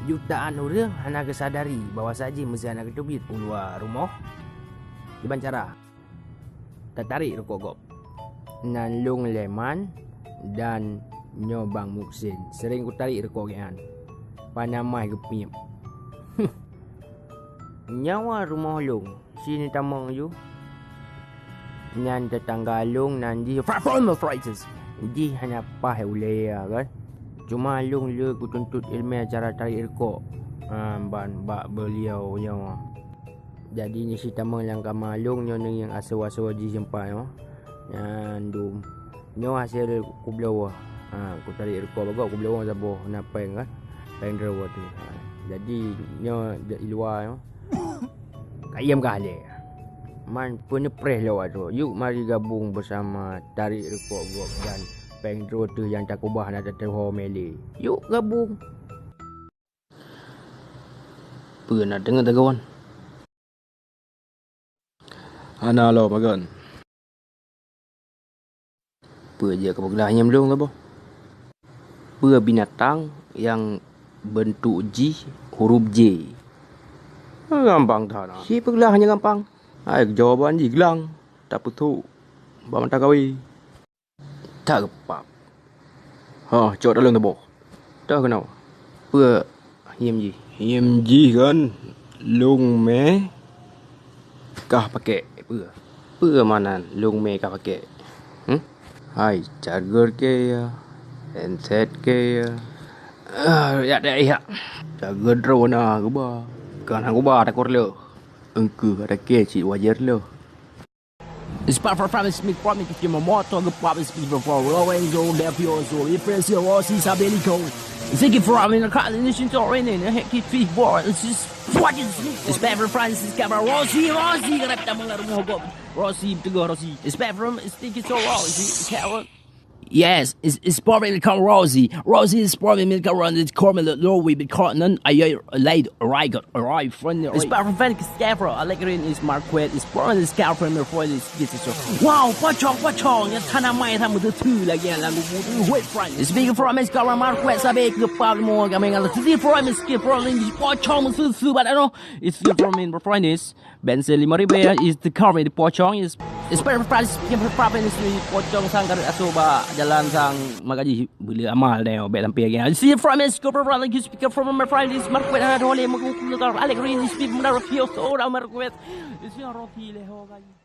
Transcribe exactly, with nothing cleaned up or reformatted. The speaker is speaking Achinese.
Jutaan ureuëng hana geusadari bahwa saji meusé hana geuteubiet u luwa rumoh. Kiban cara? Tatarek rukok gob. Nan lôn Leman dan nyoe Bang Muksin. Sering kutarek rukok geuh nyan. Panamah geupiep. Nyawa rumoh lôn. Sini tamong ju. Nyan tetangga lôn nan jih Francis. Jih hana paih ulée kan. Cuma lôn le kutuntot ilmu cara tarek rukok. Ha, ban bak beliau nyoe. Jadi nyoe si tamong lam kama lôn nyoe nyang asoe-asoe jih sempat nyoe. Nyan dum. Nyoe hasil kubloe. Ha, kutarek rukok bagoe kubloe saboh na péng kan. Péng droe tu. Ha, jadi nyoe di luwa nyoe. Kayém kah lé. Man peuneupreh lewat tu. Yuk mari gabung bersama tarek rukok gob dan péng droe tu nyang takubah na tatuho mele. Yuk gabung. Peue na deungoe teugawan? Hana lom, Magon. Peue jeuet keu peuglah nyang lôn saboh? Peue binatang nyang beuntuk jih huruf J? Gampang that na. Ci peuglah nyang gampang. Hai, jawaban jih glang, tapeuthok bak mata kawé. That geupap. Ha, cok dalam tuboh. Toh keunoe. Peue hiém jih? Hiém jih kan lôn mé kah pakèk. Peue? Peue makna lôn mé kah pakèk? Hm? Hai, charger keu ya, handset keu ya. Ah, yak, yak, yak. Charger droe na geuba. Kan hana geuba takot leuh. Engkeuh ada keu cit wajar leuh. It's part for Francis Smith from Mickey Jim Moto, the pop is people for Lorenzo Levioso, Ifresio Rossi Sabelico. Ziggy for Amin Carlination to Renin, Heki Fish Boy, it's just fucking Smith. It's bad for Francis Cabra, Rossi, Rossi, gonna have to move Rossi, Rossi, to go Rossi. It's bad from Sticky So Rossi, Carol. Yes, it's, it's probably called Rosie. Rosie is probably called Rosie. It's called me Louis because none I like right, right, friend. It's Papa Felix Scafro. Allegrin is Marquette. It's probably Scafro. Wow, pocong, pocong. Ya, tanah mai sama tu tu lagi yang lagu budu. Wait, friend. It's big from Scafro Marquette. Sabe ke pal mo kami ngalah. It's from Scafro. Pocong susu, but I don't know. It's from in friend is. Benson lima ribu is the car with the pocong is, is per price yang berapa ini si pocong sanggar asu ba jalan sang magaji beli amal deh obek lampi lagi. Si from is go from like speaker from my friend is Marquette and Holy Marquette Allegri is speed mendara pio so da Marquette. Is your roti leho gaji.